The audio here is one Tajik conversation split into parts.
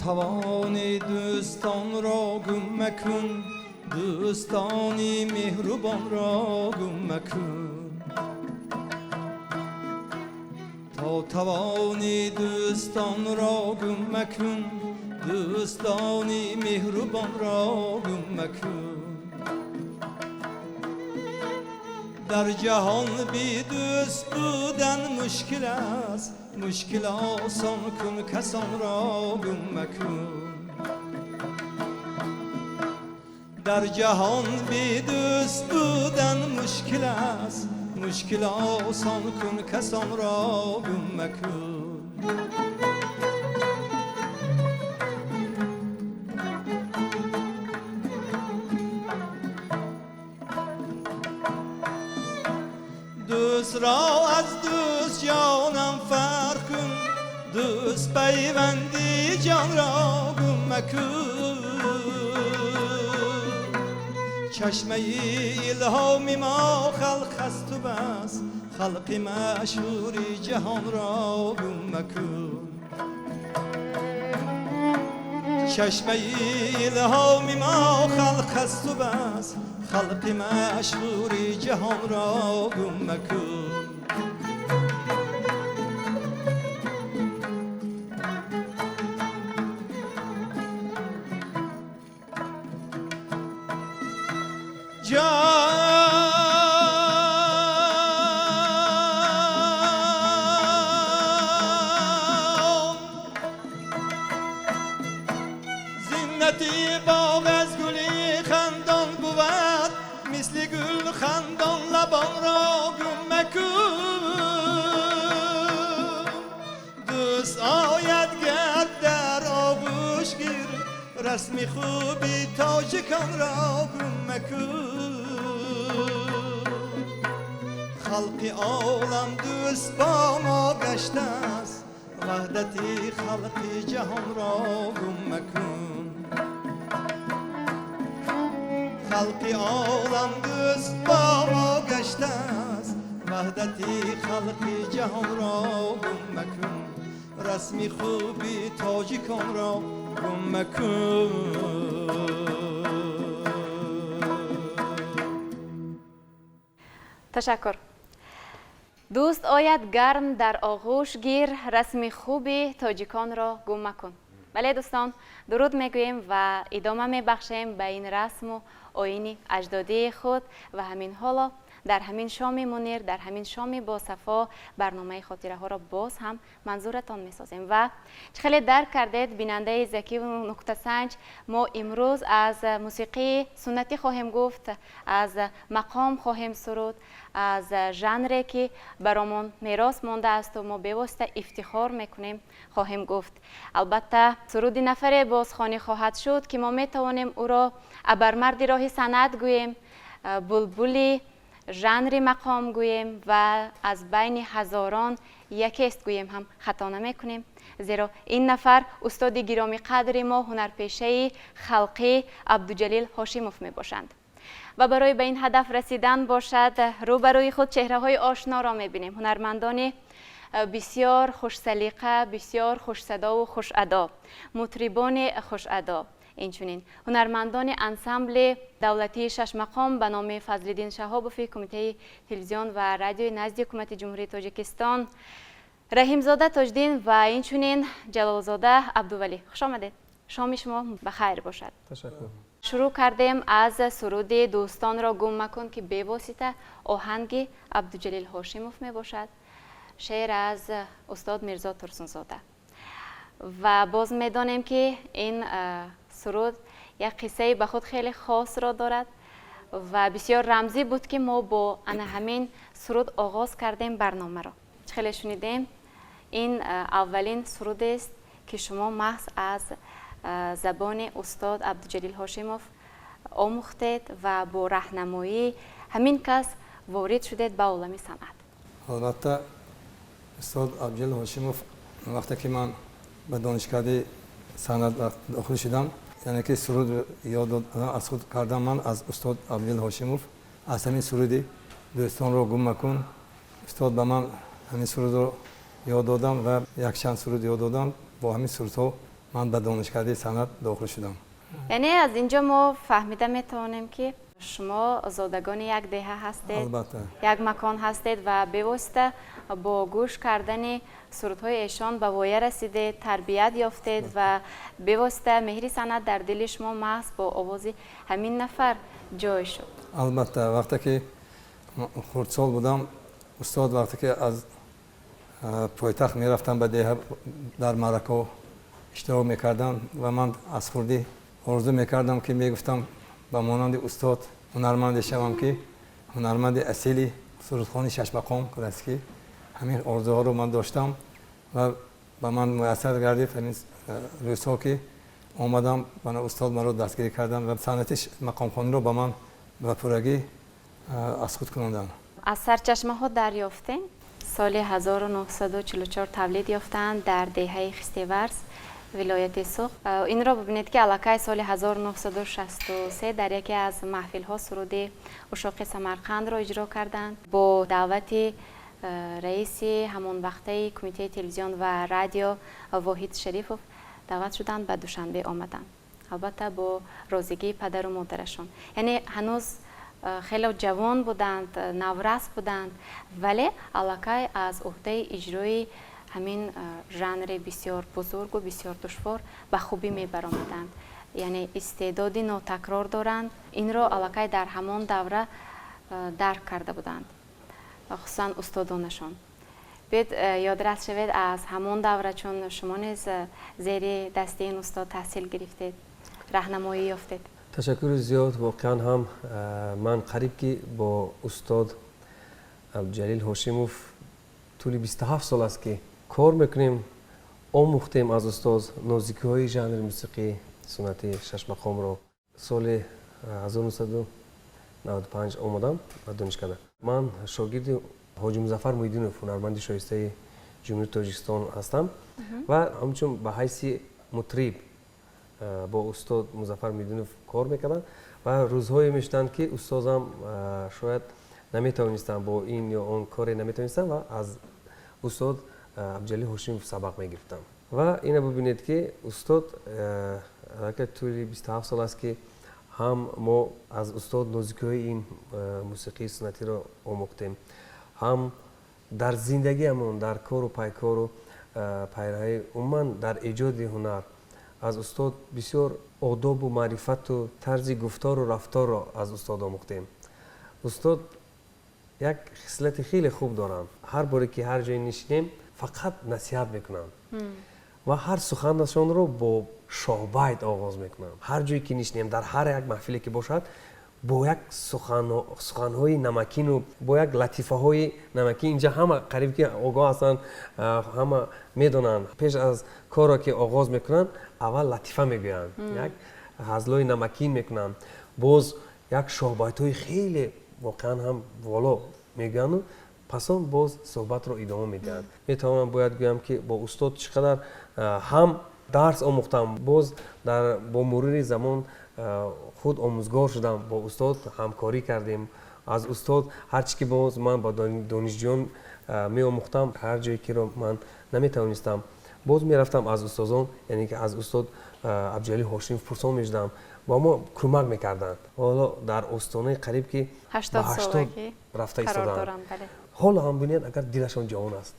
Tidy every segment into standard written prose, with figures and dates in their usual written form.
Тавони дӯстонро гум макун, дӯстони меҳрубонро гум макун. То тавони дӯстонро гум макун, дӯстони меҳрубонро гум макун. Дар ҷаҳон бе дӯст будан мушкил аст, мушкил осон кун, касонро гум макун. Дар ҷаҳон бе дӯст будан мушкил аст, мушкил осон кун, касонро гум макун. Дӯст ро аз дӯст ҷонам фарқ кун, дӯст пайванди ҷонро гум макун. Чашмаи илҳоми мо халқ асту бас, халқи машҳури ҷаҳонро гум макун. Чашмаи илҳоми мо халқ асту бас, халқи машҳури ҷаҳонро гум макун. Ҷон зинати боғ аз гули хандон бувад, мисли гул хандон лабонро гум макун. Дӯст ояд гар дар оғӯш гир, расми хуби тоҷиконро гум макун. Халқи олам дӯст бо мо гаштааст, ваҳдати халқи ҷаҳонро гум макун. Халқи олам дӯст бо мо гаштааст, ваҳдати халқи ҷаҳонро гум макун. Расми хуби тоҷиконро гум макун. Ташаккур. Дӯст ояд гарм дар оғӯш гир, расми хуби тоҷиконро гум макун. Бале дӯстон, дуруд мегӯем ва идома мебахшем ба ин расму оини аҷдодии худ ва ҳамин ҳоло дар ҳамин шоми мунир, дар ҳамин шоми босафо барномаи хотираҳоро боз ҳам манзуратон месозем. Ва чӣ хеле дарк кардед, бинандаи закиву нуктасанҷ, мо имрӯз аз мусиқии суннатӣ хоҳем гуфт, аз мақом хоҳем суруд, аз жанре ки баромон мерос мондаасту мо бевосита ифтихор мекунем хоҳем гуфт. Албатта суруди нафаре бозхонӣ хоҳад шуд, ки мо метавонем ӯро абармарди роҳи санъат гӯем, булбули жанри мақом гӯем ва аз байни ҳазорон якест гӯем ҳам хато намекунем, зеро ин нафар устоди гиромиқадри мо, ҳунарпешаи халқӣ Абдуҷалил Ҳошимов мебошанд. Ва барои ба ин ҳадаф расидан бошад, рӯбарӯи худ чеҳраҳои ошноро мебинем, ҳунармандони бисёр хушсалиқа, бисёр хушсадову хушадо, мутрибони хушадо, инчунин ҳунармандони ансамбли давлатии шашмақом ба номи Фазлиддин Шаҳобови Кумитаи телевизион ва радиои назди Ҳукумати Ҷумҳурии Тоҷикистон, Раҳимзода Тоҷиддин ва инчунин Ҷалолзода Абдувалӣ. Хуш омадед, шоми шумо ба хайр бошад. Ташаккур. Шурӯъ кардем аз суруди дӯстонро гум макун, ки бевосита оҳанги Абдуҷалил Ҳошимов мебошад, шеър аз устод Мирзо Турсунзода. Ва боз медонем, ки ин суруд як қиссаи ба худ хеле хосро дорад ва бисёр рамзӣ буд, ки мо бо ана ҳамин суруд оғоз кардем барномаро. Чӣ хеле шунидем, ин аввалин сурудест, ки шумо маҳз аз забони устод Абдуҷалил Ҳошимов омӯхтед ва бо раҳнамоии ҳамин кас ворид шудед ба олами санъат. Албатта, устод Абдуҷалил Ҳошимов, вақте ки ман ба донишкадаи санъат дохил шудам, яъне ки суруд ёд аз худ кардам ман аз устод Абдуҷалил Ҳошимов, аз ҳамин суруди дӯстонро гум макун. Устод ба ман ҳамин сурудро ёд додам ва якчанд суруд ёд додам. Бо ҳамин сурудҳо Ман ба донишкадаи санъат дохил шудам. Яъне аз инҷо мо фаҳмида метавонем, ки шумо зодагони як деҳа ҳастед. Албатта. Як макон ҳастед ва бевосита бо гӯш кардани сурудҳои эшон ба воя расидед, тарбият ёфтед ва бевосита меҳри санъат дар дили шумо маҳз бо овози ҳамин нафар ҷой шуд. Албатта, вақте ки хурдсол будам, устод вақте ки аз пойтахт мерафтам ба деҳа, дар маъракаҳо иштирок мекардам ва ман аз хурдӣ орзу мекардам, ки мегуфтам, ба монанди устод ҳунарманде шавам, ки ҳунарманди асили сурудхони шашмақом, классикӣ. Ҳамин орзуҳоро ман доштам ва ба ман муяссар гардид ҳамин рӯзҳо, ки омадам, мана устод маро дастгирӣ карданд ва санъати мақомхониро ба ман ба пуррагӣ аз худ кунонданд. Аз сарчашмаҳо дарёфтем, соли 1944 тавлид ёфтаанд дар деҳаи Хистеварз, вилояти Суғд. Инро бибинед, ки аллакай соли 1963 дар яке аз маҳфилҳо суруди Ушоқи Самарқандро иҷро карданд. Бо даъвати раиси ҳамонвақтаи Кумитаи телевизион ва радио Воҳид Шарифов даъват шуданд, ба Душанбе омаданд, албатта бо розигии падару модарашон. Яъне ҳанӯз хеле ҷавон буданд, наврас буданд, вале аллакай аз уҳдаи иҷрои ҳамин жанри бисёр бузургу бисёр душвор ба хубӣ мебаромаданд. Яъне истеъдоди нотакрор доранд, инро аллакай дар ҳамон давра дарк карда буданд, хусусан устодонашон. Биёед, ёдрас шавед аз ҳамон давра, чун шумо низ зери дасти ин устод таҳсил гирифтед, раҳнамоӣ ёфтед. Ташаккури зиёд. Воқеан ҳам, ман қариб ки бо устод Абдуҷалил Ҳошимов тӯли 27 сол аст, ки кор мекунем. Омӯхтем аз устоз нозикиҳои жанри мусиқии суннатии шашмақомро. Соли 1995 омадам ба донишкада. Ман шогирди Ҳоҷи Музаффар Муҳиддинов, ҳунарманди шоистаи Ҷумҳурии Тоҷикистон, ҳастам ва ҳамчун ба ҳайси мутриб бо устод Музаффар Муҳиддинов кор мекардам. Ва рӯзҳое мешуданд, ки устозам шояд наметавонистам, бо ин ё он коре наметавонистам ва аз устод Абдуҷалил Ҳошимов сабақ мегирифтам. Ва ина бибинед, ки устод аллакай тӯли 27 сол аст, ки ҳам мо аз устод нозикиҳои ин мусиқии суннатиро омӯхтем, ҳам дар зиндагиамон, дар кору пайкору пайраҳаи, умуман дар эҷоди ҳунар аз устод бисёр одобу маърифату тарзи гуфтору рафторро аз устод омӯхтем. Устод як хислати хеле хуб доранд: ҳар боре ки ҳар ҷое нишинем, фақат насиҳат мекунанд ва ҳар суханашонро бо шоҳбайт оғоз мекунанд. Ҳар ҷое ки нишинем, дар ҳар як маҳфиле ки бошад, бо як суханҳои намакину бо як латифаҳои намакин. Инҷа ҳама қариб ки огоҳ ҳастанд, ҳама медонанд, пеш аз корро ки оғоз мекунанд, аввал латифа мегӯянд, як ҳазлҳои намакин мекунанд, боз як шоҳбайтҳои хеле воқеан ҳам воло мегӯянду пас он боз суҳбатро идома медиҳанд. Метавонам, бояд гӯям, ки бо устод чӣ қадар ҳам дарс омӯхтам, боз бо мурури замон худ омӯзгор шудам, бо устод ҳамкорӣ кардем. Аз устод ҳар чӣ ки боз ман ба донишҷӯён меомӯхтам, ҳар ҷое киро ман наметавонистам, боз мерафтам аз устозон, яъне ки аз устод Абдуҷалил Ҳошимов пурсон мешудам, ба мо кӯмак мекарданд. Ҳоло дар остонаи қариб ки ба 80 рафта истоданд, ҳоло ҳам бинед, агар дилашон ҷавон аст,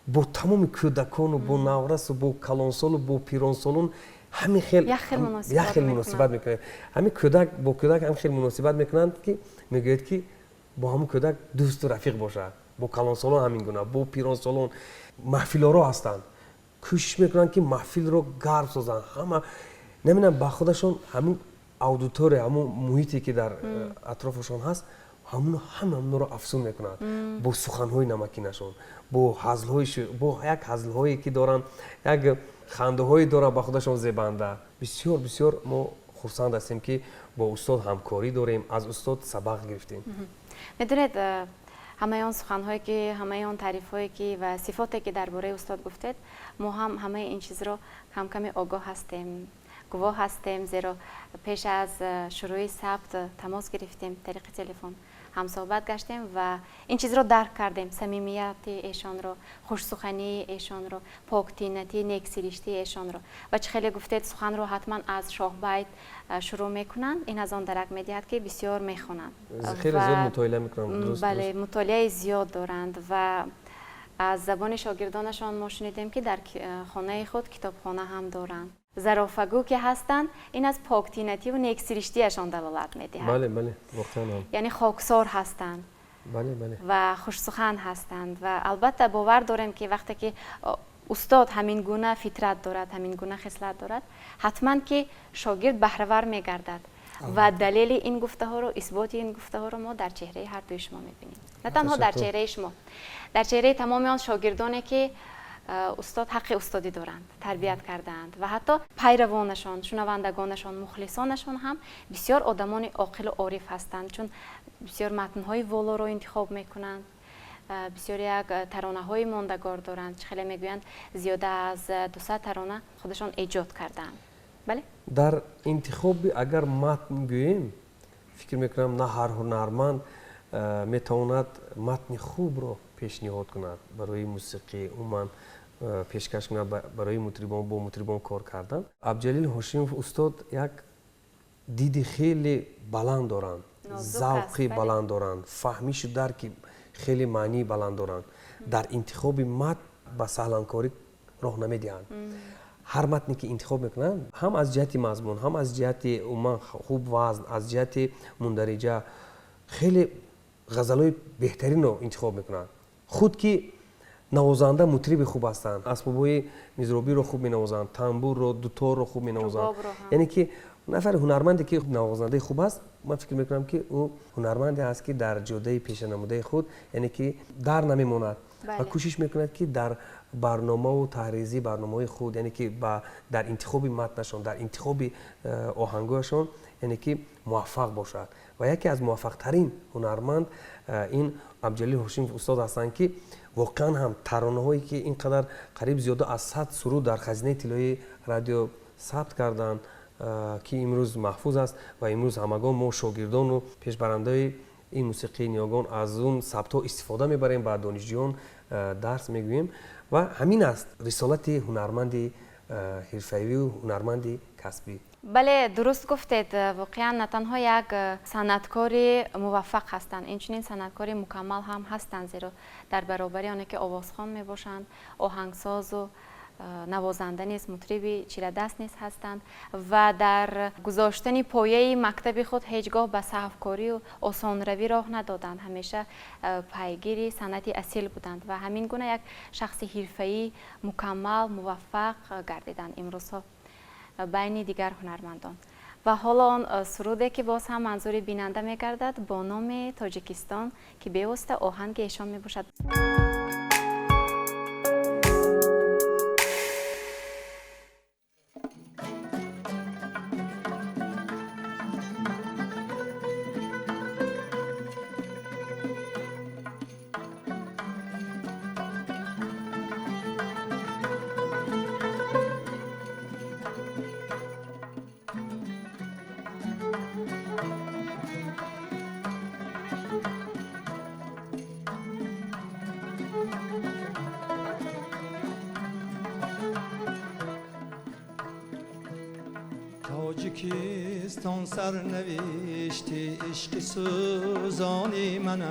бо тамоми кӯдакону бо наврасу бо калонсолу бо пиронсолон ҳамин хел як хел муносибат мекунанд. Ҳамин кӯдак бо кӯдак ҳамин хел муносибат мекунанд, ки мегӯяд, ки бо ҳамун кӯдак дӯсту рафиқ бошад. Бо калонсолон ҳамин гуна, бо пиронсолон. Маҳфилоро ҳастанд, кӯшиш мекунанд, ки маҳфилро гарм созанд. Ҳама намедонам, ба худашон ҳамун аудитория, ҳамун муҳите ки дар атрофашон ҳаст, ҳамун ҳама ҳамонро афзун мекунанд бо суханҳои намакинашон, бо ҳазлҳои, бо як ҳазлҳое ки доранд, як хандаҳое доранд ба худашон зебанда. Бисёр бисёр мо хурсанд ҳастем, ки бо устод ҳамкорӣ дорем, аз устод сабақ гирифтем. Медонед, ҳамаи он суханҳое ки, ҳамаи он таърифҳое ки ва сифоте ки дар бораи устод гуфтед, мо ҳам ҳамаи ин чизро камкаме огоҳ ҳастем. Гувоҳ ҳастем, зеро пеш аз шурӯи сабт тамос гирифтем, тариқи телефон ҳамсӯҳбат гаштем ва ин чизро дарк кардем: самимияти эшонро, хушсухании эшонро, поктинатӣ, нексириштии эшонро. Ва чӣ хеле гуфтед, суханро ҳатман аз шоҳбайт шурӯъ мекунанд, ин аз он дарак медиҳад, ки бисёр мехонанд. Хеле зиёд мутолиа мекунанд. Бале, мутолиаи зиёд доранд ва аз забони шогирдонашон мо шунидем, ки дар хонаи худ китобхона ҳам доранд. Зарофагӯ ки ҳастанд, ин аз поктинативу нексириштиашон далолат медиҳад. Бале, бале, воқеан ҳам. Яъне хоксор ҳастанд. Бале, бале. Ва хушсухан ҳастанд ва албатта бовар дорем, ки вақте ки устод ҳамин гуна фитрат дорад, ҳамин гуна хислат дорад, ҳатман ки шогирд баҳравар мегардад. Ва далели ин гуфтаҳоро, исботи ин гуфтаҳоро мо дар чеҳраи ҳар дуи шумо мебинем. На танҳо дар чеҳраи шумо, дар чеҳраи тамоми он шогирдоне, ки устод ҳаққи устодӣ доранд, тарбият кардаанд ва ҳатто пайравонашон, шунавандагонашон, мухлисонашон ҳам бисёр одамони оқилу ориф ҳастанд, чун бисёр матнҳои волоро интихоб мекунанд, бисёр як таронаҳои мондагор доранд. Чӣ хеле мегӯянд, зиёда аз 200 тарона худашон эҷод кардаанд. Бале. Дар интихоби агар матн гӯем, фикр мекунам, на ҳар ҳунарманд метавонад матни хубро пешниҳод кунад барои мусиқӣ, умуман пешкаш кунад барои мутрибон, бо мутрибон кор кардан. Абдуҷалил Ҳошимов устод як диди хеле баланд доранд, завқи баланд доранд, фаҳмишу дарки хеле маънии баланд доранд. Дар интихоби матн ба саҳланкорӣ роҳ намедиҳанд. Ҳар матне ки интихоб мекунанд, ҳам аз ҷиҳати мазмун, ҳам аз ҷиҳати умуман хуб вазн, аз ҷиҳати мундариҷа, хеле ғазалҳои беҳтаринро интихоб мекунанд. Худ ки навозанда, мутриби хуб ҳастанд, асбобҳои мизробиро хуб менавозанд, тамбурро, дуторро хуб менавозанд. Яъне ки нафари ҳунарманде ки навозандаи хуб аст, ман фикр мекунам, ки ӯ ҳунарманде аст, ки дар ҷодаи пешанамудаи худ, яъне ки дар намемонад ва кӯшиш мекунад, ки дар барномаву таҳризии барномаҳои худ, яъне ки дар интихоби матнашон, дар интихоби оҳангҳояшон, яъне ки муваффақ бошад. Ва яке аз муваффақтарин ҳунарманд ин Абдуҷалил Ҳошимов устод ҳастанд, ки воқеан ҳам таронаҳое ки ин қадар қариб зиёда аз 100 суруд дар хазинаи тиллоии радио сабт карданд, ки имрӯз маҳфуз аст ва имрӯз ҳамагон мо, шогирдону пешбарандаи ин мусиқии ниёгон, аз он сабтҳо истифода мебарем, ба донишҷӯён дарс мегӯем. Ва ҳамин аст рисолати ҳунарманди ҳирфаивию ҳунарманди касбӣ. Бале, дуруст гуфтед. Воқеан на танҳо як санъаткори муваффақ ҳастанд, инчунин санъаткори мукаммал ҳам ҳастанд, зеро дар баробари оне ки овозхон мебошанд, оҳангсозу навозанда низ, мутриби чирадаст низ ҳастанд ва дар гузоштани пояи мактаби худ ҳеҷ гоҳ ба саҳвкорию осонравӣ роҳ надоданд, ҳамеша пайгири санъати асил буданд ва ҳамин гуна як шахси ҳирфаӣ, мукаммал, муваффақ гардиданд имрӯзҳо байни дигар ҳунармандон. Ва ҳоло он суруде, ки боз ҳам манзури бинанда мегардад, бо номи Тоҷикистон, ки бевосита оҳанги эшон мебошад. Тоҷикистон сарнавишти ишқи сӯзони ман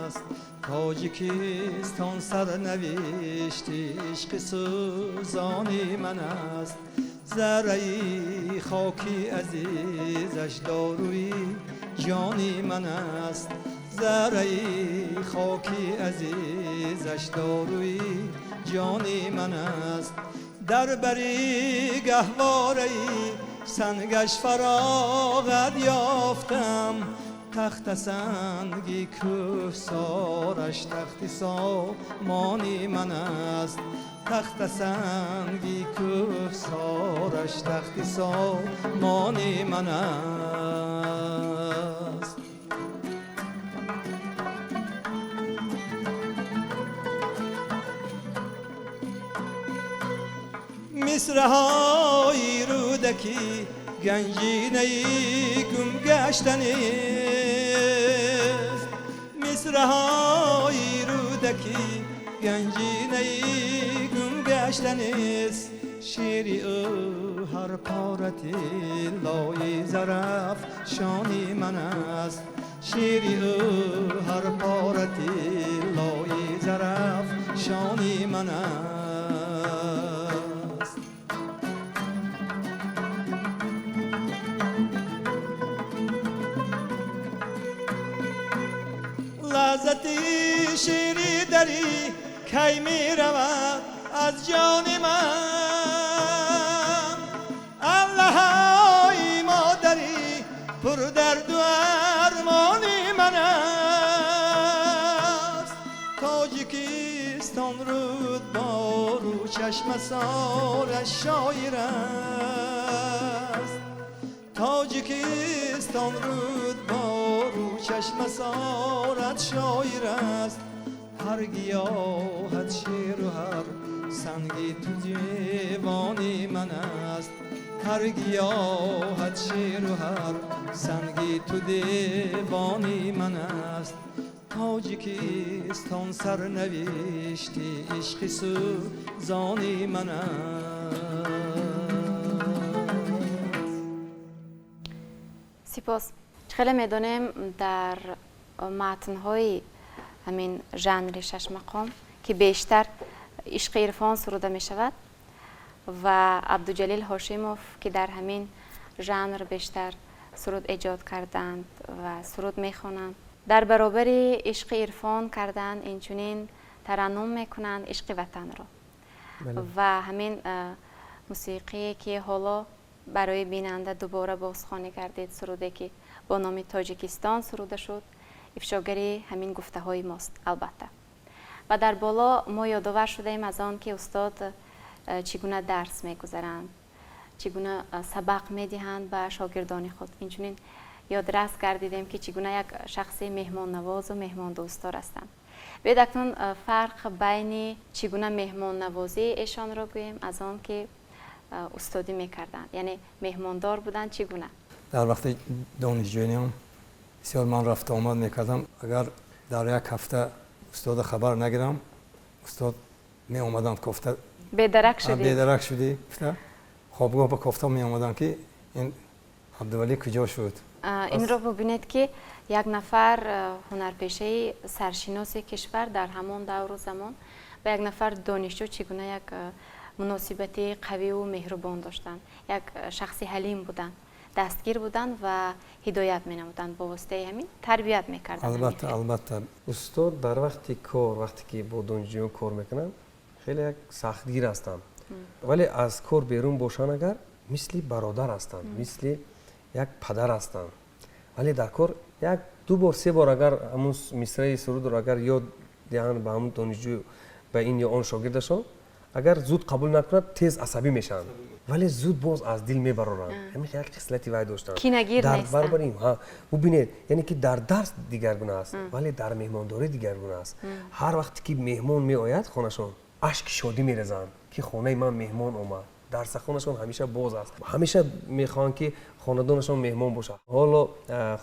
аст. Тоҷикистон сарнавишти ишқи сӯзони ман аст. Зарраи хоки азизаш доруи ҷони ман аст. Зарраи хоки азизаш доруи ҷони ман аст. Дар бари гаҳвораи сангаш фароғат ёфтам, тахта санги кӯҳсораш тахти сомони ман аст. Тахта санги кӯҳсораш тахти сомони ман аст. Мисраҳои рӯдакӣ Рӯдакӣ ганҷинаи гум гаштанист, мисраҳои Рӯдакӣ ганҷинаи гум гаштанист. Шеъри ӯ ҳар пора тиллои Зарафшони ман аст. Шеъри ӯ ҳар пора тиллои Зарафшони ман аст. Лаззати шеъри дарӣ кай меравад аз ҷони ман, аллаҳои модарӣ пурдарду армони ман аст. Тоҷикистон рӯдбору чашмасораш шоир аст. Тоҷикистон рӯдбору чашмасорат шоир аст. Ҳар гиёҳат шеъру ҳар санги ту девони ман аст. Ҳар гиёҳат шеъру ҳар санги ту девони ман аст. Тоҷикистон сарнавишти ишқи сӯзони ман аст. Сипос. Хеле медонем, дар матнҳои ҳамин жанри шашмақом, ки бештар ишқи ирфон суруда мешавад, ва Абдуҷалил Ҳошимов, ки дар ҳамин жанр бештар суруд эҷод карданд ва суруд мехонанд, дар баробари ишқи ирфон кардан инчунин тараннум мекунанд ишқи ватанро. Ва ҳамин мусиқие, ки ҳоло барои бинанда дубора бозхонӣ гардид, суруде, ки бо номи Тоҷикистон суруда шуд, ифшогари ҳамин гуфтаҳои мост албатта. Ва дар боло мо ёдовар шудаем аз он, ки устод чӣ гуна дарс мегузаранд, чӣ гуна сабақ медиҳанд ба шогирдони худ. Инчунин ёдрас гардидем, ки чӣ гуна як шахси меҳмоннавозу меҳмондӯстдор ҳастанд. Биёед, акнун фарқ байни чӣ гуна меҳмоннавозии эшонро гӯем аз он, ки устодӣ мекарданд, яъне меҳмондор буданд, чӣ гуна. Дар вақти донишҷӯиам бисёр ман рафта омад мекардам. Агар дар як ҳафта устода хабар нагирам, устод меомаданд кофта. Бедарак шудӣ. Бедарак шудӣ гуфта, хобгоҳ ба кофта меомаданд, ки ин Абдувалӣ куҷо шуд. Инро бубинед, ки як нафар ҳунарпешаи саршиноси кишвар дар ҳамон давру замон ба як нафар донишҷӯ чӣ гуна як муносибати қавиву меҳрубон доштанд. Як шахси ҳалим буданд, дастгир буданд ва ҳидоят менамуданд, бо воситаи ҳамин тарбият мекарданд. Албатта, албатта. Устод дар вақти кор, вақте ки бо донишҷӯён кор мекунанд, хеле як сахтгир ҳастанд, вале аз кор берун бошанд агар, мисли бародар ҳастанд, мисли як падар ҳастанд. Вале дар кор як ду бор, се бор агар ҳамун мисраи сурудро агар ёд диҳанд ба ҳамун донишҷӯ, ба ин ё он шогирдашон, агар зуд қабул накунад, тез асабӣ мешаванд, вале зуд боз аз дил мебароранд. Ҳамин як хислати вай доштанд. Кинагир. Дар баробари бубинед, яъне ки дар дарс дигаргуна аст, вале дар меҳмондорӣ дигаргуна аст. Ҳар вақте ки меҳмон меояд хонашон, ашки шодӣ мерезанд, ки хонаи ман меҳмон омад. Дарсахонашон ҳамеша боз аст, ҳамеша мехоҳанд, ки хонадонашон меҳмон бошад. Ҳоло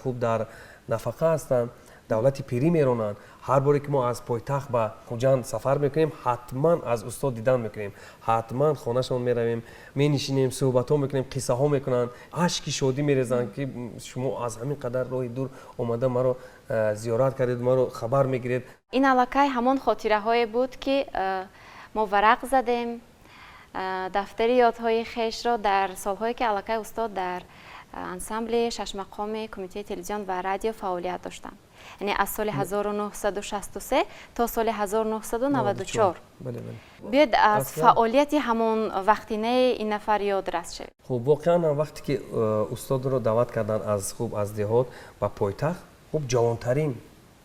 хуб дар нафақа ҳастанд, давлати пирӣ меронанд. Ҳар боре ки мо аз пойтахт ба Хуҷанд сафар мекунем, ҳатман аз устод дидан мекунем, ҳатман хонашон меравем, менишинем, суҳбатҳо мекунем, қиссаҳо мекунанд, ашки шодӣ мерезанд, ки шумо аз ҳамин қадар роҳи дур омада маро зиёрат кардед, маро хабар мегиред. Ин аллакай ҳамон хотираҳое буд, ки мо варақ задем дафтари ёдҳои хешро дар солҳое, ки аллакай устод дар ансамбли шашмақоми Кумитаи телевизион ва радио фаъолият доштанд, яъне аз соли 1963 то соли 1994. Биёед, аз фаъолияти ҳамон вақтинаи ин нафар ёдрас шавед. Хуб, воқеан ҳам вақте ки устодро даъват карданд аз хуб аз деҳот ба пойтахт, хуб ҷавонтарин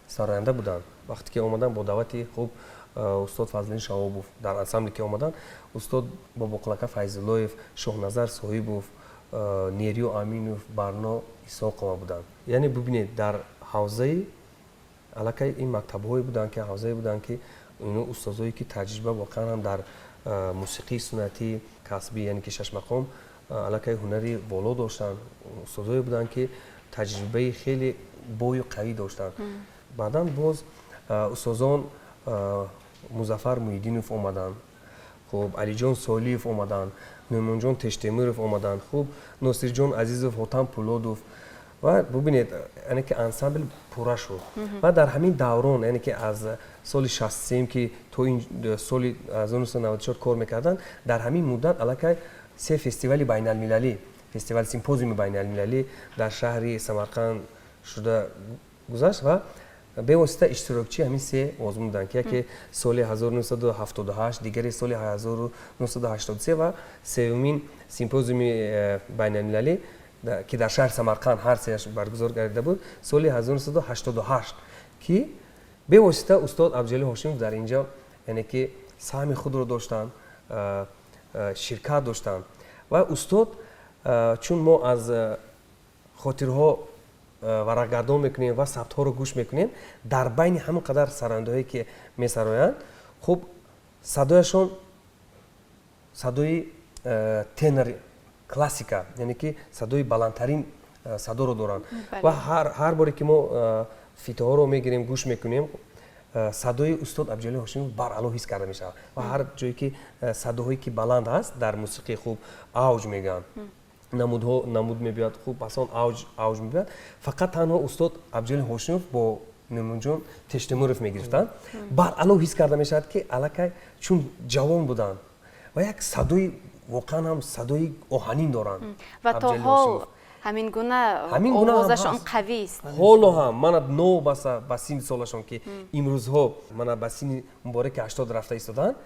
сароянда буданд. Вақте ки омаданд бо даъвати хуб устод Фазлиддин Шаҳобов, дар ансамбле ки омаданд, устод Бобоқулака Файзуллоев, Шоҳназар Соҳибов, Нериё Аминов, Барно Исоқова буданд. Яъне бубинед, дар ҳавзаи аллакай ин мактабҳое буданд, ки ҳавзае буданд, ки ино устозое, ки таҷриба воқеан ҳам дар мусиқии суннатӣ касбӣ, яъне ки шашмақом Аллакай ҳунари воло доштанд, устозое буданд, ки таҷрибаи хеле бою қавӣ доштанд. Баъдан боз устозон Музаффар Муҳиддинов омаданд, хуб, Алиҷон Солиев омаданд, Нӯъмонҷон Тештемиров омаданд, хуб, Носирҷон Азизов, Ҳотам Пулодов. Ва бубинед, яъне ки ансамбл пурра шуд. Ва дар ҳамин даврон, яъне ки аз соли 63, ки то ин соли 1994 кор мекарданд, дар ҳамин муддат аллакай се фестивали байналмилалӣ, фестивали симпозиуми байналмилалӣ дар шаҳри Самарқанд шуда гузашт ва бевосита иштирокчии ҳамин се озмун буданд, ки яке соли 1978, дигаре соли 1983 ва сеюмин симпозиуми байналмилалӣ, ки дар шаҳри Самарқанд ҳар сеяш баргузор гардида буд, соли 1988, ки бевосита устод Абдуҷалил Ҳошимов дар инҷо, яъне ки саҳми худро доштанд, ширкат доштанд. Ва устод, чун мо аз хотирҳо варақгардон мекунем ва сабтҳоро гӯш мекунем, дар байни ҳамон қадар сарояндаҳое, ки месароянд, хуб, садояшон садои тенор классика, яъне ки садои баландтарин садоро доранд. Ва ҳар боре ки мо фитоҳоро мегирем, гӯш мекунем, садои устод Абдуҷалил Ҳошимов баръало ҳис карда мешавад. Ва ҳар ҷое ки садоҳое ки баланд аст дар мусиқии, хуб, авҷ мегӯянд, намудҳо намуд мебиёяд, хуб, пас он авҷ мебиёяд, фақат танҳо устод Абдуҷалил Ҳошимов бо Нӯъмонҷон Тештемуров мегирифтанд. Баръало ҳис карда мешавад, ки аллакай чун ҷавон буданд ва як садои, воқеан ҳам садои оҳанин доранд. Ва то ҳол ҳамин гуна овозашон қавист. Ҳоло ҳам мана новобаста ба синни солашон, ки имрӯзҳо мана ба синни мубораки 80 рафта истоданд,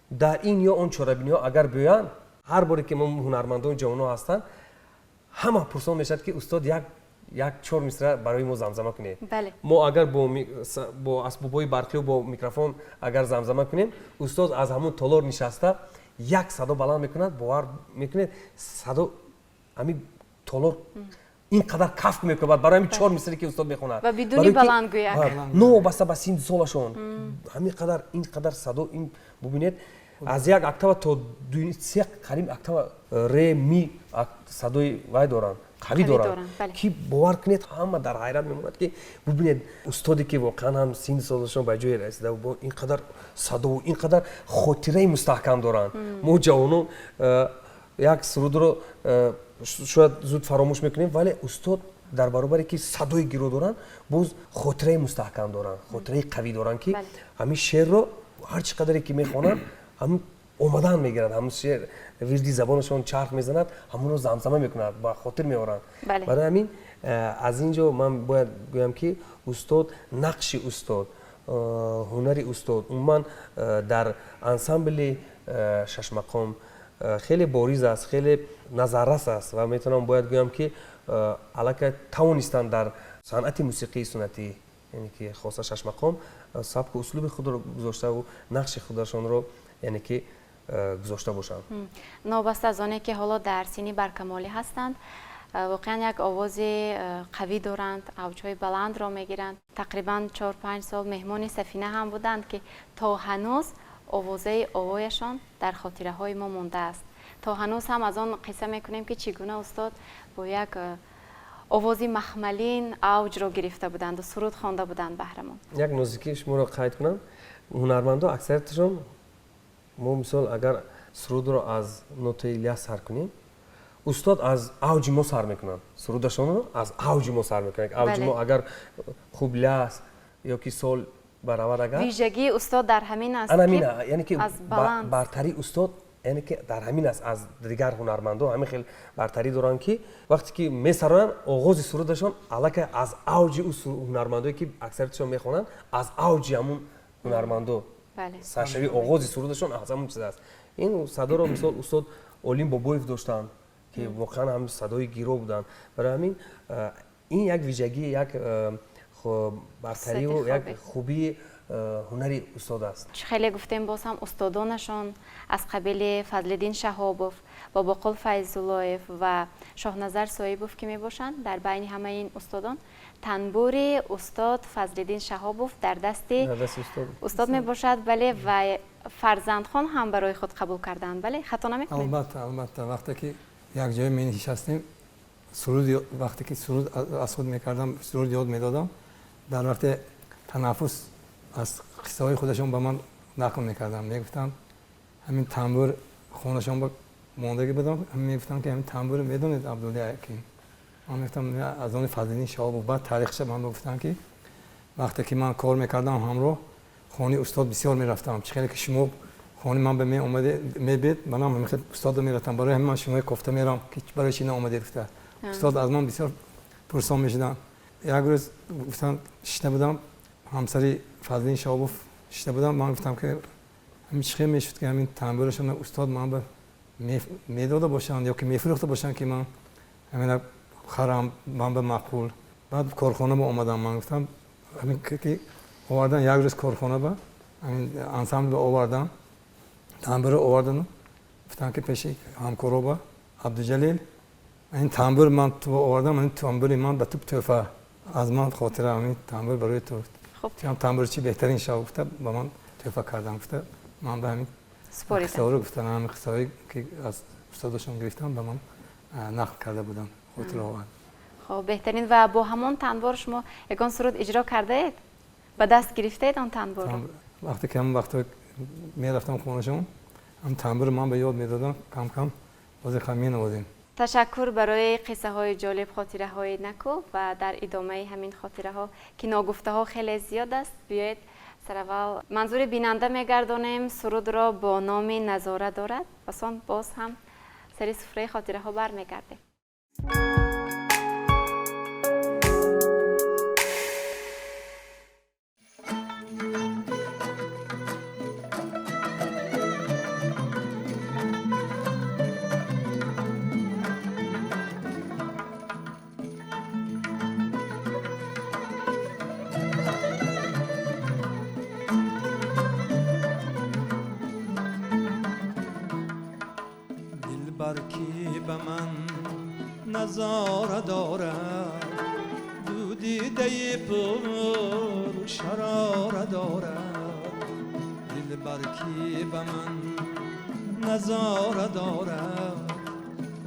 дар ин ё он чорабиниҳо агар биёянд, ҳар боре ки мо ҳунармандони ҷавонҳо ҳастанд, ҳама пурсон мешавад, ки устод, як чор мисра барои мо замзама кунед. Мо агар бо асбобҳои барқию бо микрофон агар замзама кунем, устод аз ҳамон толор нишаста як садо баланд мекунад. Бовар мекунед, садо ҳамин толор ин қадар кафк мекунад барои ҳамин чор мисре, ки устод мехонад. Ва бидуни баландгӯяк. Новобаста ба синни солашон, ҳамин қадар, ин қадар садо, ин бубинед, аз як октава то се, қариб октава ре ми садои вай доранд, қавӣ доранд, ки бовар кунед, ҳама дар ҳайрат мемонад, ки бубинед, устоде ки воқеан ҳам синни солашон ба ҷое расида, бо ин қадар садову ин қадар хотираи мустаҳкам доранд. Мо ҷавонон як сурудро шояд зуд фаромӯш мекунем, вале устод дар баробаре ки садои гиро доранд, боз хотираи мустаҳкам доранд, хотираи қавӣ доранд, ки ҳамин шеърро ҳар чӣ қадаре ки мехонанд, ҳамин омадан мегирад, ҳамин шеър вирди забонашон чарх мезанад, ҳамонро замзама мекунад, ба хотир меоранд. Барои ҳамин аз ин ҷо ман бояд гӯям, ки устод, нақши устод, ҳунари устод умуман дар ансамбли шашмақом хеле бориз аст, хеле назаррас аст. Ва метавонам, бояд гӯям, ки аллакай тавонистанд дар санъати мусиқии суннатӣ, яъне ки хоса шашмақом, сабку услуби худро гузоштаву нақши худашонро, яъне ки, гузошта бошанд. Новобаста аз оне ки ҳоло дар синни баркамолӣ ҳастанд, воқеан як овози қавӣ доранд, авҷҳои баландро мегиранд. Тақрибан 4-5 сол меҳмони Сафина ҳам буданд, ки то ҳанӯз овозаи овояшон дар хотираҳои мо мондааст. То ҳанӯз ҳам аз он қисса мекунем, ки чӣ гуна устод бо як овози махмалин авҷро гирифта буданду суруд хонда буданд баҳрамон. Як нозикӣ шуморо қайд кунам. Ҳунармандо аксарияташон, мо мисол агар сурудро аз нотаи ля сар кунем, устод аз авҷи мо сар мекунанд, сурудашонро аз авҷи мо сар мекунанд. Авҷи мо агар хуб ля аст ё ки сол баравад агар Вижагии устод дар ҳамин аст. Яъне ки бартарии устод, яъне ки дар ҳамин аст, аз дигар ҳунармандо ҳамин хел бартарӣ доранд, ки вақте ки месароянд, оғози сурудашон аллакай аз авҷи ӯ ҳунармандое ки аксарияташон мехонанд, аз авҷи ҳамун ҳунармандо саршавии оғози сурудашон аз ҳамун чиз аст. Ин садоро мисол устод Олим Бобоев доштанд, ки воқеан ҳам садои гиро буданд. Барои ҳамин ин як вижагӣ, як бартариву як хубии ҳунари устод аст. Хеле гуфтем, боз ҳам устодонашон аз қабили Фазлиддин Шаҳобов, Бобоқул Файзуллоев ва Шоҳназар Соибов ки мебошанд, дар байни ҳамаи ин устодон танбури устод Фазлиддин Шаҳобов дар дасти устод мебошад. Бале, ва фарзандхон ҳам барои худ қабул карданд. Бале, хато намекунед? Албатта, албатта, вақте ки Як ҷое менишастем, суруд, вақте ки суруд аз худ мекардам, суруд ёд медодам. Дар вақте танаффус аз қиссаҳои худашон ба ман нақл мекардам. Мегуфтанд, ҳамин тамбур хонашон ба мондагӣ будам, мегуфтанд ки ҳамин тамбур медонед Абдулло ки? Ман мегуфтам аз они Фазлиддин Шаҳобов. Баъд таърихша ман гуфтанд ки вақте ки ман кор мекардам ҳамроҳ хонаи устод бисёр мерафтам. Чӣ хеле ки шумо хонаи ман ба меомаде мебед, манам ҳамин хел устодо мерафтам. Барои ҳамин ман шумои кофта мерам ки барои чӣ наомадед гуфта. Устод аз ман бисёр пурсон мешуданд. Як рӯз гуфтанд шишта будам, ҳамсари Фазлиддин Шаҳобов шишта будам, ман гуфтам ки ҳамин чӣ хел мешуд ки ҳамин тамбурашон устод ман ба медода бошанд ё ки мефурӯхта бошанд ки ман ҳамина харам, ман ба маъқул. Баъд корхона ба омадам, ман гуфтам ҳамин ки овардан як рӯз корхона ба ҳамин ансамбл ба овардан, тамбурро овардану гуфтам ки пеши ҳамкоро ба Абдуҷалил ин тамбур ман ту овардам, ин тамбури ман ба ту тӯҳфа, аз ман хотира ҳамин тамбур барои ту. Ҳам тамбурчи беҳтарин шав гуфта ба ман тӯҳфа кардам гуфта ман ба ҳамин қиссаҳоро гуфтам, ҳамин қиссаҳое ки аз устодашон гирифтам ба ман нақл карда будам, хотира овард. Хоб, беҳтарин. Ва бо ҳамон танбур шумо ягон суруд иҷро кардаед? Ба даст гирифтаед он танбурро? Вақте ки ҳамон вақто мерафтам хонашон, ҳам тамбур ман ба ёд медодам, кам кам бозе хам менавозем. Ташаккур барои қиссаҳои ҷолиб, хотираҳои наку ва дар идомаи ҳамин хотираҳо ки ногуфтаҳо хеле зиёд аст, биёед сараввал манзури бинанда мегардонем сурудро бо номи Назора дорад. Пас он боз ҳам сари суфраи хотираҳо бармегардем. Назора дорад, ду дидаи пур шарора дорад, дилбар ки ба ман назора дорад,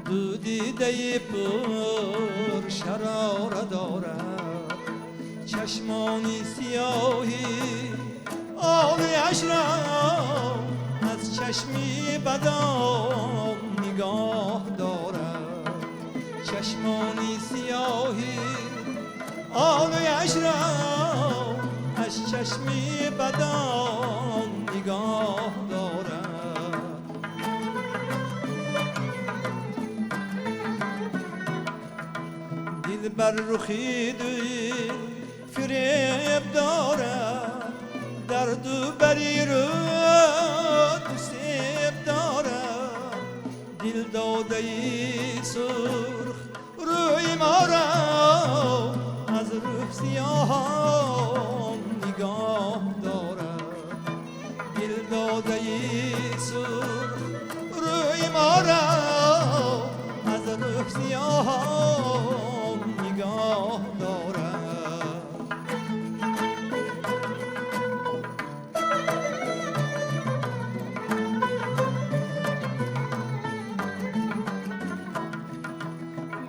ду дидаи пур шарора дорад, чашмони сиёҳи олияш ро аз чашми бадом нигоҳ дорад, чашмони сиёҳи олияш ро аз чашми бадом нигоҳ дорад. Дилбар рухи дуи фиреб дорад, дарду бари рӯ ду себ дорад, дил додаи сурх рӯи моро аз рӯҳ сиёҳон нигоҳ дорад, дил додаи сурх рӯи моро аз рӯҳ сиёҳон нигоҳ дорад.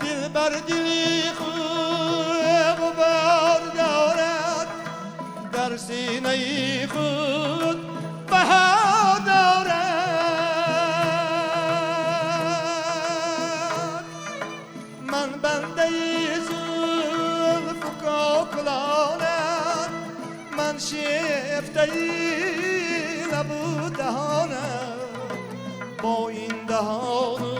Дилбар дили хуб бор дорад, дар синаи худ баҳо дорад, ман бандаи зулфу кокулонам, ман шефтаи лабу даҳонам, бо ин даҳону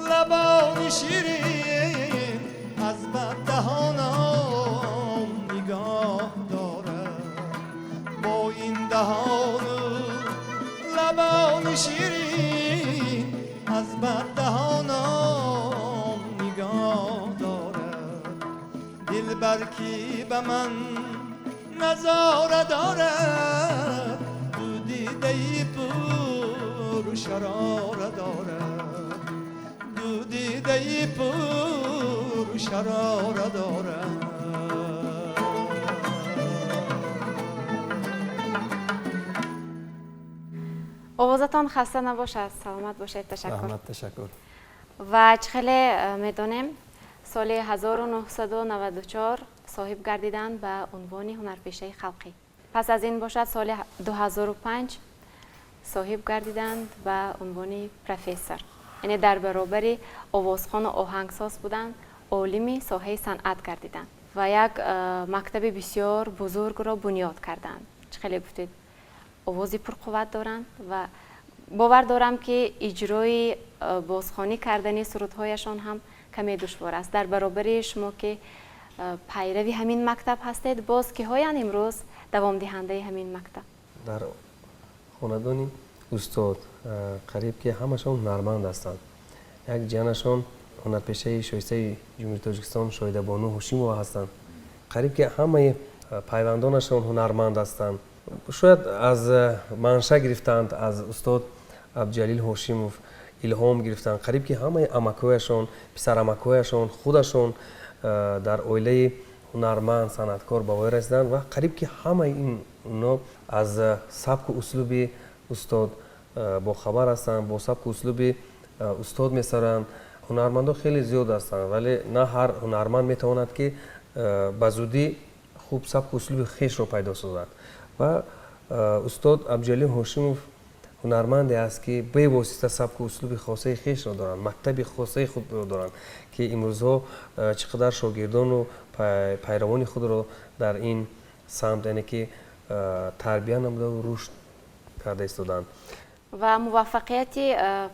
лабони ширин аз баддаҳонам нигоҳ дорад, бо ин даҳону лабони ширин аз баддаҳонам нигоҳ дорад, дилбар ки ба ман назора дорад, ду дидаи пур шарора дорад, ду дидаи пур шарора дорад. Овозатон хаста набошад, саломат бошед, ташаккур. Раҳмат, ташаккур. Ва чӣ хеле медонем, соли 1994 соҳиб гардиданд ба унвони ҳунарпешаи халқӣ. Пас аз ин бошад, соли 2005 соҳиб гардиданд ба унвони профессор. Яъне дар баробари овозхону оҳангсоз будан, олими соҳаи санъат гардиданд ва як мактаби бисёр бузургро бунёд карданд. Чӣ хеле гуфтед, овози пурқувват доранд ва бовар дорам, ки иҷрои бозхонӣ кардани сурудҳояшон ҳам каме душвор аст. Дар баробари шумо, ки пайрави ҳамин мактаб ҳастед, боз киҳоянд имрӯз давомдиҳандаи ҳамин мактаб? Дар хонадони устод қариб ки ҳамашон ҳунарманд ҳастанд. Як ҷиянашон ҳунарпешаи шоистаи Ҷумҳурии Тоҷикистон Шоҳидабону Ҳошимова ҳастанд. Қариб ки ҳамаи пайвандонашон ҳунарманд ҳастанд. Шояд аз манша гирифтаанд, аз устод Абдуҷалил Ҳошимов илҳом гирифтанд. Қариб ки ҳамаи амакҳояшон, писарамакҳояшон, худашон дар оилаи ҳунарманд, санъаткор ба воя расиданд ва қариб ки ҳамаи ин оно аз сабку услуби устод бохабар ҳастанд, бо сабку услуби устод месароянд. Ҳунармандон хеле зиёд ҳастанд, вале на ҳар ҳунарманд метавонад, ки ба зудӣ хуб сабку услуби хешро пайдо созад. Ва устод Абдуҷалил Ҳошимов ҳунарманде аст, ки бевосита сабку услуби хосаи хешро доранд, мактаби хосаи худро доранд, ки имрӯзҳо чӣ қадар шогирдону пайравони худро дар ин самт, яъне ки тарбия намудаву рушд карда истоданд. Ва муваффақияти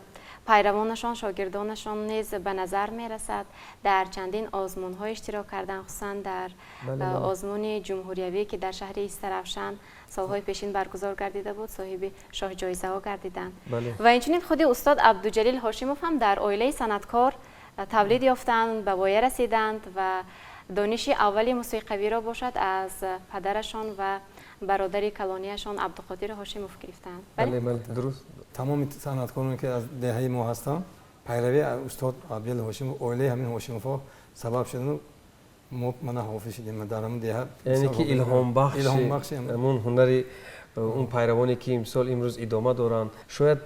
пайравонашон, шогирдонашон низ ба назар мерасад. Дар чандин озмунҳо иштирок карданд, хусусан дар озмуни ҷумҳуриявӣ, ки дар шаҳри Истаравшан солҳои пешин баргузор гардида буд, соҳиби шоҳҷоизаҳо гардиданд. Ва инчунин худи устод Абдуҷалил Ҳошимов ҳам дар оилаи санъаткор тавлид ёфтанд, ба воя расиданд ва дониши аввали мусиқавиро бошад, аз падарашон ва бародари калонияшон Абдуқодир Ҳошимов гирифтаанд. Дуруст. Тамоми санъаткороне, ки аз деҳаи мо ҳастанд, пайравии устод Абдуҷалил Ҳошимов, оилаи ҳамин Ҳошимовҳо сабаб шудану мо мана ҳофиз шудем дар ҳамин деҳа. Яъне ки илҳомбахши ҳамун ҳунари он пайравоне, ки мисол имрӯз идома доранд, шояд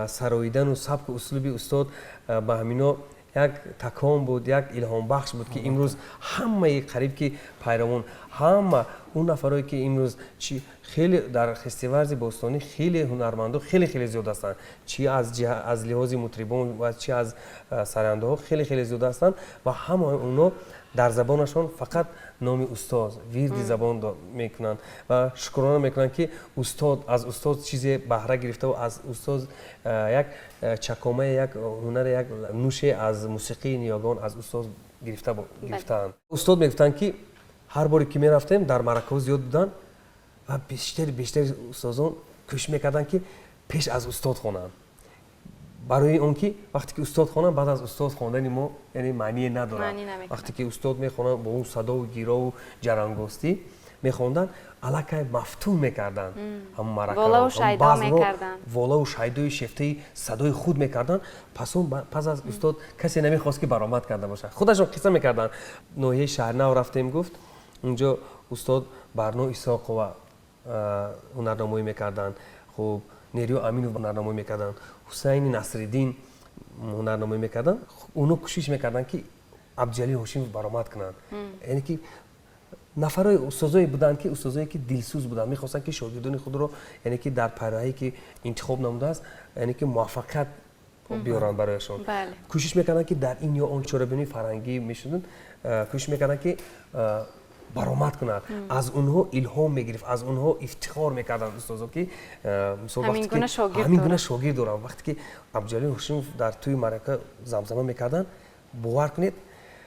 сароидану сабку услуби устод ба ҳамино як такон буд, як илҳомбахш буд, ки имрӯз ҳамаи қариб ки пайравон, ҳама он нафарое, ки имрӯз чи хеле дар хистеварзи бостонӣ хеле ҳунармандо хеле хеле зиёд ҳастанд, чи аз лиҳози мутрибон ва чи аз сарояндаҳо хеле хеле зиёд ҳастанд ва ҳамаи онҳо дар забонашон фақат номи устоз вирди забон мекунанд ва шукрона мекунанд, ки устод, аз устоз чизе баҳра гирифтаву аз устоз як чакомае, як ҳунаре, як нуше аз мусиқии ниёгон аз устоз гирифтаанд. Устод мегуфтанд, ки ҳар боре ки мерафтем, дар маъракаҳо зиёд буданд ва бештари бештари устозон кӯшиш мекарданд, ки пеш аз устод хонанд, барои он ки вақте ки устод хонанд, баъд аз устод хондани мо яъне маъние надорад. Вақте ки устод мехонанд, бо он садову гирову ҷарангостӣ мехонданд, аллакай мафтун мекарданд ҳамон маъракаволаву шайдои шефтаи садои худ мекарданд. Пас он пас аз устод касе намехост, ки баромад карда бошад. Худашон қисса мекарданд: ноҳияи Шаҳрнав рафтем, гуфт, унҷо устод Барно Исоқова ҳунарнамоӣ мекарданд, хуб, Нериё Аминов ҳунарнамоӣ мекарданд, Ҳусайни Насриддин ҳунарнамоӣ мекарданд. Онҳо кӯшиш мекарданд, ки Абдуҷалил Ҳошимов баромад кунанд. Яъне ки нафарои устозое буданд, ки устозое ки дилсӯз буданд, мехостанд, ки шогирдони худро, яъне ки дар пайраҳае ки интихоб намудааст, яъне ки муваффақият биёранд барояшон. Кӯшиш мекарданд, ки дар ин ё он чорабинии фарҳангӣ мешуданд, кӯшиш мекарданд, ки баромад кунад. Аз онҳо илҳом мегирифт, аз онҳо ифтихор мекарданд устозо, ки ҳамин гуна шогирд дорам. Вақте ки Абдуҷалил Ҳошимов дар тӯи маърака замзама мекарданд, бовар кунед,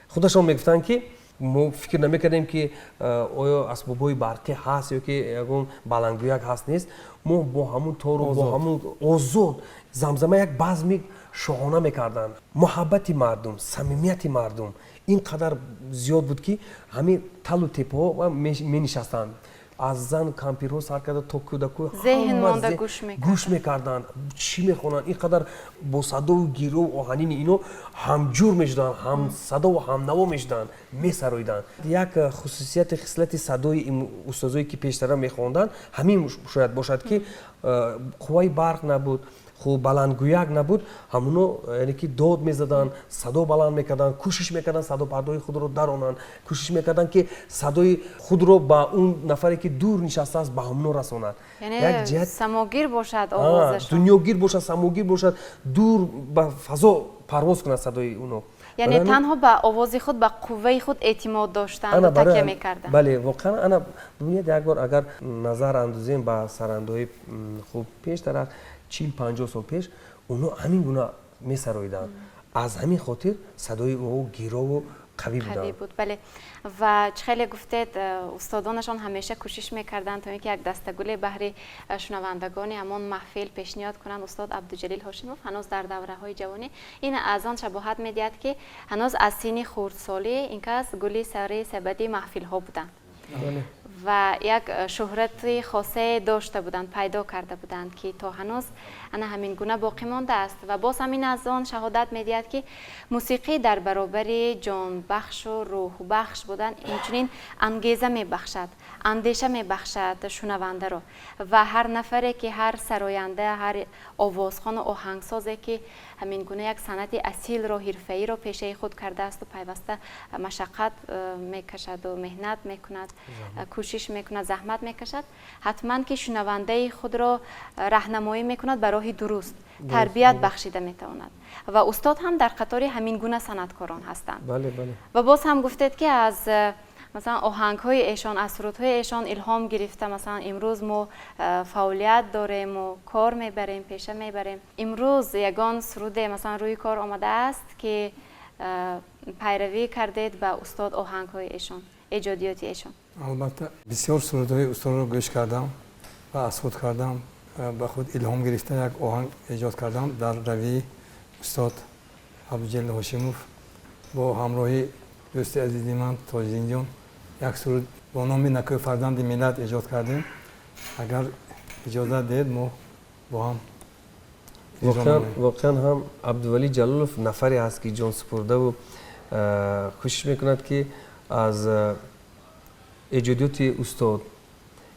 худашон мегуфтанд, ки мо фикр намекардем, ки оё асбобҳои барқӣ ҳаст ё ки ягон баландгӯяк ҳаст, нест. Мо бо ҳамун тору бо ҳамун озод замзама, як базми шоҳона мекарданд. Муҳаббати мардум, самимияти мардум ин қадар зиёд буд, ки ҳамин талу тепаҳо менишастанд, аз зан кампирҳо сар карда то кӯдаку гӯш мекарданд, чӣ мехонанд. Ин қадар бо садову гирову оҳанини ино ҳамҷур мешуданд, ҳамсадову ҳамнаво мешуданд, месароиданд. Як хусусияти, хислати садои устозое, ки пештара мехонданд, ҳамин шояд бошад, ки қувваи барқ набуд. Хуб, баландгӯяк набуд, ҳамуно яъне ки дод мезаданд, садо баланд мекарданд, кӯшиш мекарданд садопардаҳои худро даронанд, кӯшиш мекарданд, ки садои худро ба он нафаре, ки дур нишастааст, ба ҳамуно расонанд. Яъне самогир бошад овозашон. Дунёгир бошад, самогир бошад, дур ба фазо парвоз кунад садои уно. Яъне танҳо ба овози худ, ба қувваи худ эътимод доштанд, такя мекарданд. Бале, воқеан, ана бибинед, як бор агар назар андозем ба сарандаҳои хуб пештара, 40-50 сол пеш, онҳо ҳамин гуна месароиданд. Аз ҳамин хотир садои ӯ гирову қавӣ қавӣ буд. Бале, ва чӣ хеле гуфтед, устодонашон ҳамеша кӯшиш мекарданд, то ин ки як дастагуле баҳри шунавандагони ҳамон маҳфил пешниҳод кунанд. Устод Абдуҷалил Ҳошимов ҳанӯз дар давраҳои ҷавонӣ, ин аз он шабоҳат медиҳад, ки ҳанӯз аз синни хурдсолӣ ин кас гули сари сабади маҳфилҳо буданд ва як шӯҳрати хосае дошта буданд, пайдо карда буданд, ки то ҳанӯз ана ҳамин гуна боқӣ мондааст. Ва боз ҳамин аз он шаҳодат медиҳад, ки мусиқӣ дар баробари ҷонбахшу рӯҳбахш будан, инчунин ангеза мебахшад, андеша мебахшад шунавандаро. Ва ҳар нафаре ки, ҳар сароянда, ҳар овозхону оҳангсозе, ки ҳамин гуна як санъати асилро, ҳирфаиро пешаи худ кардаасту пайваста машаққат мекашаду меҳнат мекунад, кӯшиш мекунад, заҳмат мекашад, ҳатман ки шунавандаи худро раҳнамоӣ мекунад ба роҳи дуруст, тарбият бахшида метавонад. Ва устод ҳам дар қатори ҳамин гуна санъаткорон ҳастанд. Ва боз ҳам гуфтед, ки аз масалан оҳангҳои эшон, аз сурудҳои эшон илҳом гирифта, масалан, имрӯз мо фаъолият дорему кор мебарем, пеша мебарем. Имрӯз ягон суруде, масалан, рӯи кор омадааст, ки пайравӣ кардед ба устод, оҳангҳои эшон, эҷодиёти эшон? Албатта, бисёр сурудҳои устодро гӯш кардам ва аз худ кардам, ба худ илҳом гирифта як оҳанг эҷод кардам дар равии устод Абдуҷалил Ҳошимов. Бо ҳамроҳи дӯсти азизи ман Тоҷиддинҷон як суруд бо номи «Накӯ фарзанди миллат» эҷод кардем. Агар иҷозат диҳед, мо бо ҳам. Воқеан ҳам, Абдувалӣ Ҷалолов нафаре ҳаст, ки ҷонсупурдаву кӯшиш мекунад, ки аз эҷодиёти устод,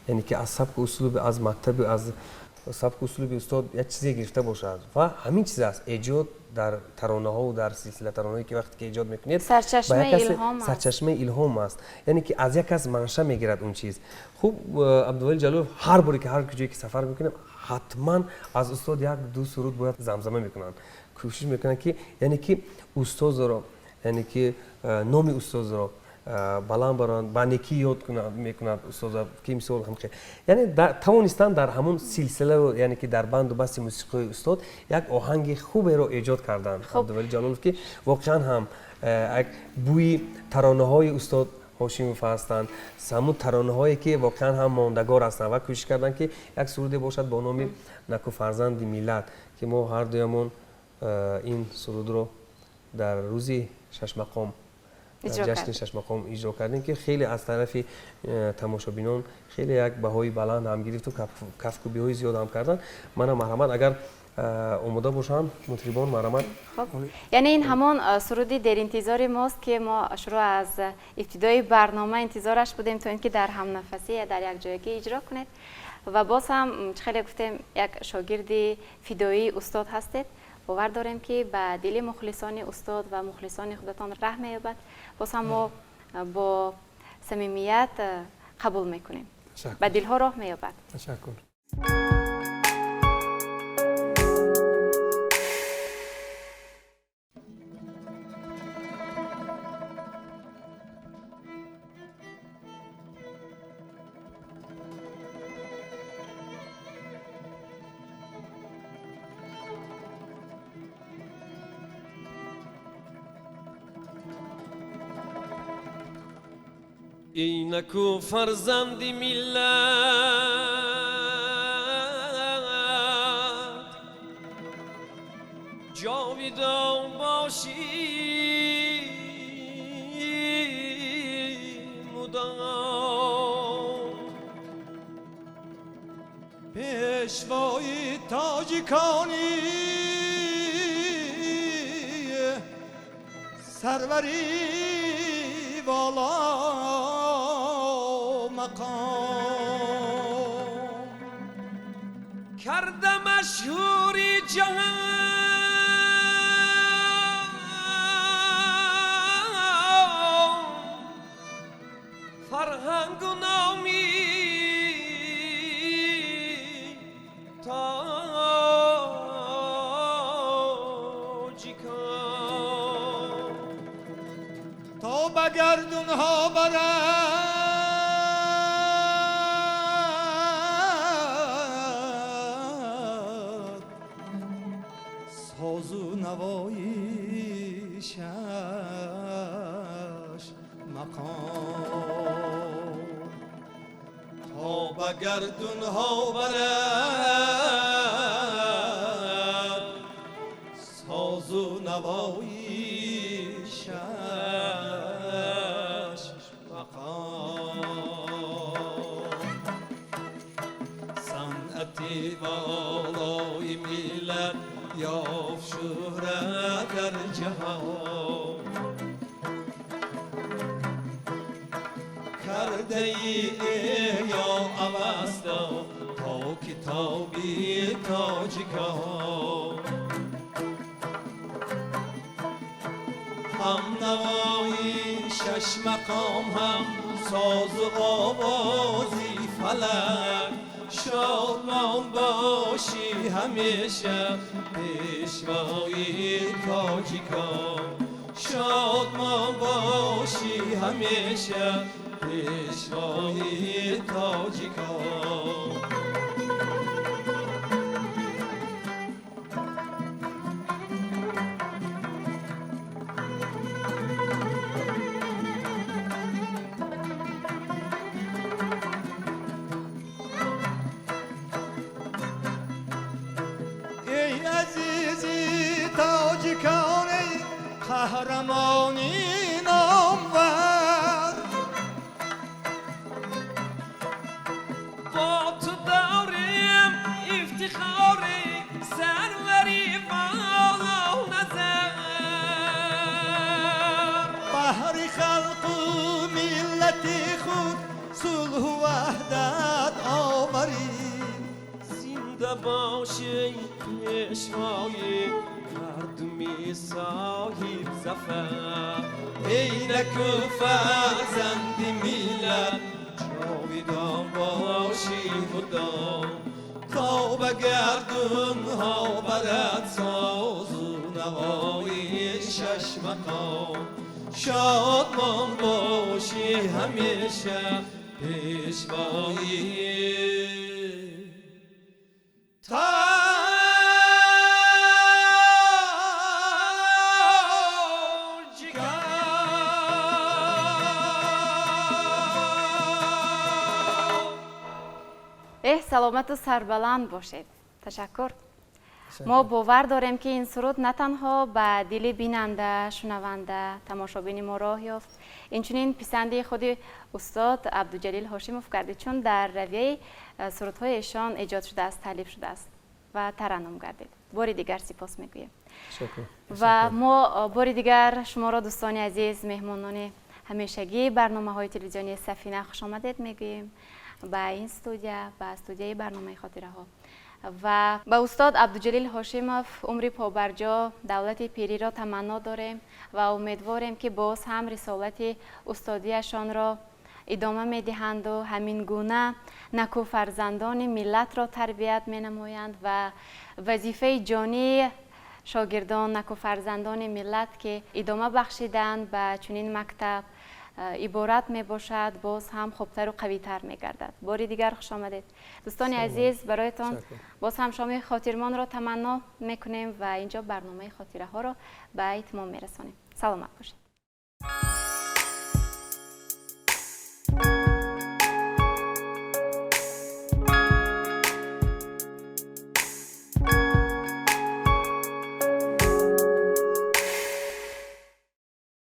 яъне ки аз сабку услуби, аз мактаби, аз сабку услуби устод як чизе гирифта бошад. Ва ҳамин чиз аст эҷод дар таронаҳову дар силсила таронаҳое, ки вақте ки эҷод мекунед, сарчашмаи илҳом аст, яъне ки аз як кас манша мегирад он чиз. Хуб, Абдувалӣ Ҷалолов ҳар боре ки ҳар куҷое ки сафар мекунем, ҳатман аз устод як ду суруд бояд замзама мекунанд, кӯшиш мекунанд, ки яъне ки устозро, яъне ки номи устозро баланд баранд, ба некӣ ёд мекунад устоза, ки мисол ҳамхе, яъне тавонистанд дар ҳамон силсиларо, яъне ки дар банду басти мусиқии устод як оҳанги хуберо эҷод карданд Абдувалӣ Ҷалолов, ки воқеан ҳам як бӯи таронаҳои устод Ҳошимов ҳастанд, ҳамун таронаҳое, ки воқеан ҳам мондагор ҳастанд. Ва кӯшиш карданд, ки як суруде бошад бо номи «Наку фарзанди миллат», ки мо ҳардуямон ин сурудро дар рӯзи шашмақом, ҷашни шашмақом иҷро кардем, ки хеле аз тарафи тамошобинон хеле як баҳои баланд ҳам гирифту кафкӯбиҳои зиёд ҳам карданд. Мана, марҳамат, агар омода бошанд мутрибон, марҳамат. Яъне ин ҳамон суруди деринтизори мост, ки мо шурӯъ аз ибтидои барнома интизораш будем, то ин ки дар ҳамнафасӣ, дар якҷоягӣ иҷро кунед. Ва боз ҳам, чӣ хеле гуфтем, як шогирди фидоии устод ҳастед. Бовар дорем, ки ба дили мухлисони устод ва мухлисони худатон раҳ меёбад. Боз ҳам мо бо самимият қабул мекунем, ба дилҳо роҳ меёбад. Ташаккур. Эй наку фарзанди миллат, ҷовидон бошӣ мудом. Пешвои тоҷиконӣ, сарвари вола мақом, Карда машҳури ҷаҳон фарҳангу номи тоҷикон. То ба гардунҳо барад созу навои шаш мақом. То ба гардунҳо барад созу навои шаш мақом. Санъати волои миллат ёфт шӯҳрат дар ҷаҳон. Кардаи эҳё Авасто то китоби тоҷикон. Ҳам навои шаш мақом, ҳам созу овози фалак. Шодмон бошӣ ҳамеша пешвои тоҷикон. Шодмон бошӣ ҳамеша пешвои тоҷикон. Эй азизи тоҷикон, эй қаҳрамони номвар, бо ту дорем ифтихори сарвари воло назар. Баҳри халқу миллати худ сулҳу ваҳдат оварӣ. Зинда бошӣ пешвои мардуми соҳиб зафар. Эй наку фарзанди миллат, ҷовидон бошӣ мудом. То ба гардунҳо барад созу навои шаш мақом. Шодмон бошӣ ҳамеша пешвои тоҷикон. Эҳ, саломату сарбаланд бошед. Ташаккур. Мо бовар дорем, ки ин суруд на танҳо ба дили бинанда, шунаванда, тамошобини мо роҳ ёфт, инчунин писанди худи устод Абдуҷалил Ҳошимов гардид, чун дар равияи сурудҳои эшон эҷод шудааст, таълиф шудааст ва тараннум гардид. Бори дигар сипос мегӯем. Ва мо бори дигар шуморо, дӯстони азиз, меҳмонони ҳамешагии барномаҳои телевизионии Сафина, хушомадед мегӯем ба ин студия, ба студияи барномаи хотираҳо. Ва ба устод Абдуҷалил Ҳошимов умри побарҷо, давлати пириро таманно дорем ва умедворем, ки боз ҳам рисолати устодиашонро идома медиҳанду ҳамин гуна накӯфарзандони миллатро тарбият менамоянд ва вазифаи ҷонии шогирдон, накӯфарзандони миллат, ки идома бахшиданд ба чунин мактаб, иборат мебошад, боз ҳам хубтару қавитар мегардад. Бори дигар хушомадед, дӯстони азиз. Бароятон боз ҳам шоми хотирмонро таманно мекунем ва инҷо барномаи хотираҳоро ба итмом мерасонем. Саломат бошед.